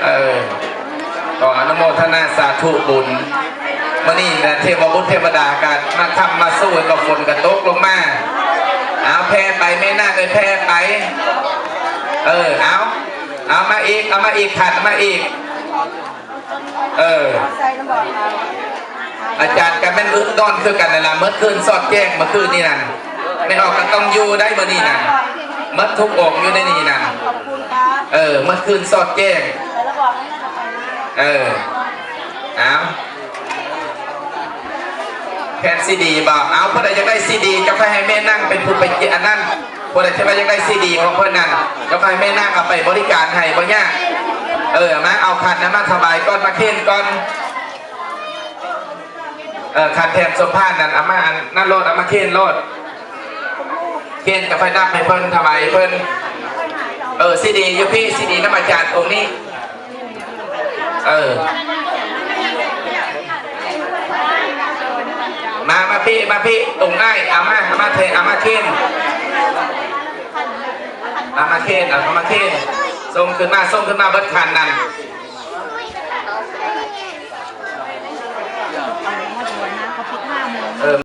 ເອີ ຂໍອະນຸໂມທະນາສາທຸບຸນ. ມື້ນີ້ນະ ເທວະບຸດເທວະດາກໍມາຄ້ຳມາຊູ ກໍຝົນກໍຕົກລົງມາ. ເອົາ ແຜ່ໄປແມ່ນາງເອີຍ ແຜ່ໄປ. ເອີ ເອົາ ເອົາມາອີກ ເອົາມາອີກ ຂັນມາອີກ. ເອີ ອາຈານກໍແມ່ນອຶດນອນຄືກັນນັ້ນລະ ໝົດຄືນສອດແຈ້ງເມື່ອຄືນນີ້ນັ້ນ. ແມ່ອອກກໍຕ້ອງຢູ່ໄດ້ມື້ນີ້ນັ້ນ ໝົດທຸກອົງຢູ່ໃນນີ້ນັ້ນ. ເອີ ໝົດຄືນສອດແຈ້ງ. ເອີ ເອົາ ແຜ່ນຊີດີບໍ? ເອົາ ຜູ້ໃດຢາກໄດ້ຊີດີ ເຈົ້າຄ່ອຍໃຫ້ແມ່ນາງເປັນຜູ້ໄປເກັບອັນນັ້ນ. ຜູ້ໃດທີ່ວ່າຢາກໄດ້ຊີດີຂອງເພິ່ນນັ້ນ ເຈົ້າຄ່ອຍໃຫ້ແມ່ນາງເອົາໄປບໍລິການໃຫ້ ບໍ່ຍາກ. ເອີ ມາເອົາຂັນນະ ມາຖວາຍກ່ອນ ມາເຄນກ່ອນ. ເອີ ຂັນແຖມສົມພານນັ້ນ ເອົາມາອັນນັ້ນໂລດ ເອົາມາເຄນໂລດ. ເຄນກໍຄ່ອຍນັບໃຫ້ເພິ່ນ ຖວາຍເພິ່ນ. ເອີ ຊີດີຢູ່ພີ້ ຊີດີນຳອາຈານອົງນີ້. ເອີ ມາ ມາພີ້ ມາພີ້ ອົງອ້າຍ ເອົາມາ ເອົາມາເຄນ ເອົາມາເຄນ ເອົາມາເຄນ ເອົາມາເຄນ. ສົ່ງຂຶ້ນມາ ສົ່ງຂຶ້ນມາເບິດຂັນນັ້ນ.